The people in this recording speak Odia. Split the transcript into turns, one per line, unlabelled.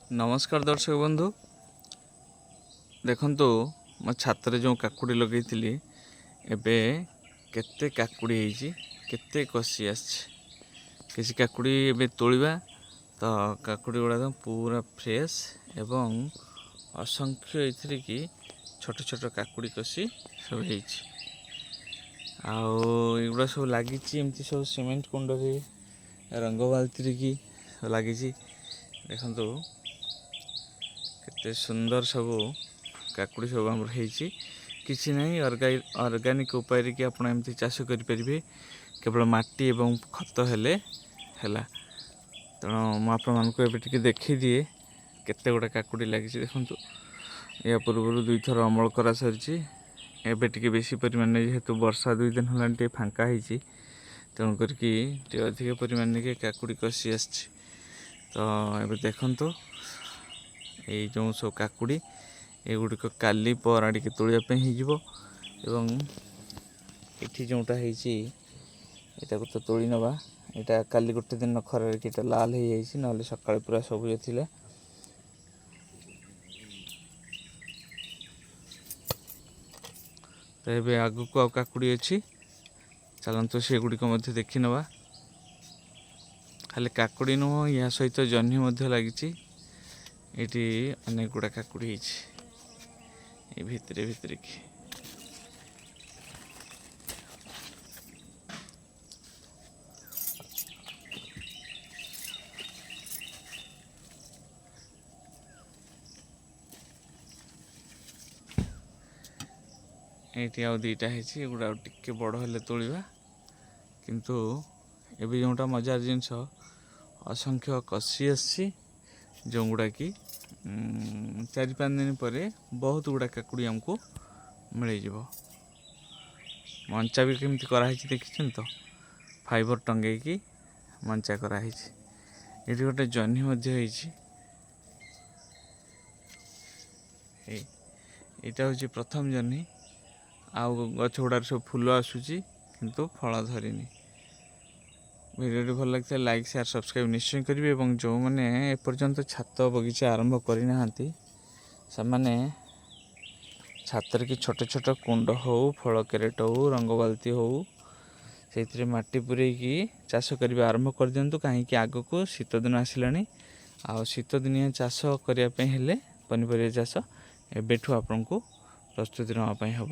ନମସ୍କାର ଦର୍ଶକ ବନ୍ଧୁ, ଦେଖନ୍ତୁ ମୋ ଛାତରେ ଯେଉଁ କାକୁଡ଼ି ଲଗେଇଥିଲି ଏବେ କେତେ କାକୁଡ଼ି ହେଇଛି, କେତେ କଷି ଆସିଛି। କିଛି କାକୁଡ଼ି ଏବେ ତୋଳିବା। ତ କାକୁଡ଼ି ଗୁଡ଼ାକ ପୁରା ଫ୍ରେଶ୍ ଏବଂ ଅସଂଖ୍ୟ ଏଥିରେ କି ଛୋଟ ଛୋଟ କାକୁଡ଼ି କଷି ସବୁ ହେଇଛି। ଆଉ ଏଗୁଡ଼ା ସବୁ ଲାଗିଛି ଏମିତି ସବୁ ସିମେଣ୍ଟ କୁଣ୍ଡରେ, ରଙ୍ଗ ବାଲ୍ତିରେ କି ଲାଗିଛି। ଦେଖନ୍ତୁ କେତେ ସୁନ୍ଦର ସବୁ କାକୁଡ଼ି ସବୁ ଆମର ହେଇଛି। କିଛି ନାହିଁ, ଅର୍ଗାନିକ୍ ଉପାୟରେ କି ଆପଣ ଏମିତି ଚାଷ କରିପାରିବେ। କେବଳ ମାଟି ଏବଂ ଖତ ହେଲେ ହେଲା। ତେଣୁ ମୁଁ ଆପଣମାନଙ୍କୁ ଏବେ ଟିକେ ଦେଖେଇଦିଏ କେତେ ଗୁଡ଼ା କାକୁଡ଼ି ଲାଗିଛି। ଦେଖନ୍ତୁ, ଏହା ପୂର୍ବରୁ ଦୁଇଥର ଅମଳ କରାସରିଛି। ଏବେ ଟିକେ ବେଶୀ ପରିମାଣରେ, ଯେହେତୁ ବର୍ଷା 2 ଦିନ ହେଲାଣି ଟିକେ ଫାଙ୍କା ହେଇଛି, ତେଣୁ କରିକି ଟିକେ ଅଧିକ ପରିମାଣରେ କାକୁଡ଼ି କଷି ଆସିଛି। ତ ଏବେ ଦେଖନ୍ତୁ, ଏଇ ଯେଉଁ ସବୁ କାକୁଡ଼ି ଏଗୁଡ଼ିକ କାଲି ପର ଆଡ଼ିକି ତୋଳିବା ପାଇଁ ହେଇଯିବ। ଏବଂ ଏଠି ଯେଉଁଟା ହେଇଛି ଏଟାକୁ ତ ତୋଳି ନେବା। ଏଇଟା କାଲି ଗୋଟେ ଦିନ ଖରାରେ କି ଏଇଟା ଲାଲ ହେଇଯାଇଛି, ନହେଲେ ସକାଳେ ପୁରା ସବୁଜ ଥିଲା। ତ ଏବେ ଆଗକୁ ଆଉ କାକୁଡ଼ି ଅଛି, ଚାଲନ୍ତୁ ସେଗୁଡ଼ିକ ମଧ୍ୟ ଦେଖିନେବା। ଖାଲି କାକୁଡ଼ି ନୁହଁ, ଏହା ସହିତ ଜହ୍ନି ମଧ୍ୟ ଲାଗିଛି। ଏଇଠି ଅନେକ ଗୁଡ଼ା କାକୁଡ଼ି ହେଇଛି ଏ ଭିତରେ ଭିତରେ କି। ଏଇଠି ଆଉ ଦୁଇଟା ହେଇଛି, ଏଗୁଡ଼ା ଆଉ ଟିକେ ବଡ଼ ହେଲେ ତୋଳିବା। କିନ୍ତୁ ଏବେ ଯେଉଁଟା ମଜାର ଜିନିଷ, ଅସଂଖ୍ୟ କଷି ଆସିଛି, ଯେଉଁଗୁଡ଼ା କି 4-5 ଦିନ ପରେ ବହୁତ ଗୁଡ଼ା କାକୁଡ଼ି ଆମକୁ ମିଳିଯିବ। ମଞ୍ଚା ବି କେମିତି କରାହେଇଛି ଦେଖିଛନ୍ତି ତ, ଫାଇବର ଟଙ୍ଗେଇକି ମଞ୍ଚା କରାହେଇଛି। ଏଠି ଗୋଟେ ଜହ୍ନି ମଧ୍ୟ ହେଇଛି। ଏଇଟା ହେଉଛି ପ୍ରଥମ ଜହ୍ନି। ଆଉ ଗଛ ଗୁଡ଼ାରେ ସବୁ ଫୁଲ ଆସୁଛି, କିନ୍ତୁ ଫଳ ଧରିନି। ଭିଡ଼ିଓଟି ଭଲ ଲାଗିଥିଲେ ଲାଇକ୍, ସେୟାର, ସବସ୍କ୍ରାଇବ୍ ନିଶ୍ଚୟ କରିବେ। ଏବଂ ଯେଉଁମାନେ ଏପର୍ଯ୍ୟନ୍ତ ଛାତ ବଗିଚା ଆରମ୍ଭ କରିନାହାନ୍ତି, ସେମାନେ ଛାତରେ କି ଛୋଟ ଛୋଟ କୁଣ୍ଡ ହଉ, ଫଳ କ୍ୟାରେଟ୍ ହଉ, ରଙ୍ଗ ବାଲ୍ତି ହଉ, ସେଇଥିରେ ମାଟି ପୂରେଇକି ଚାଷ କରିବା ଆରମ୍ଭ କରିଦିଅନ୍ତୁ। କାହିଁକି ଆଗକୁ ଶୀତ ଦିନ ଆସିଲାଣି, ଆଉ ଶୀତ ଦିନିଆ ଚାଷ କରିବା ପାଇଁ ହେଲେ ପନିପରିବା ଚାଷ ଏବେଠୁ ଆପଣଙ୍କୁ ପ୍ରସ୍ତୁତି ନେବା ପାଇଁ ହେବ।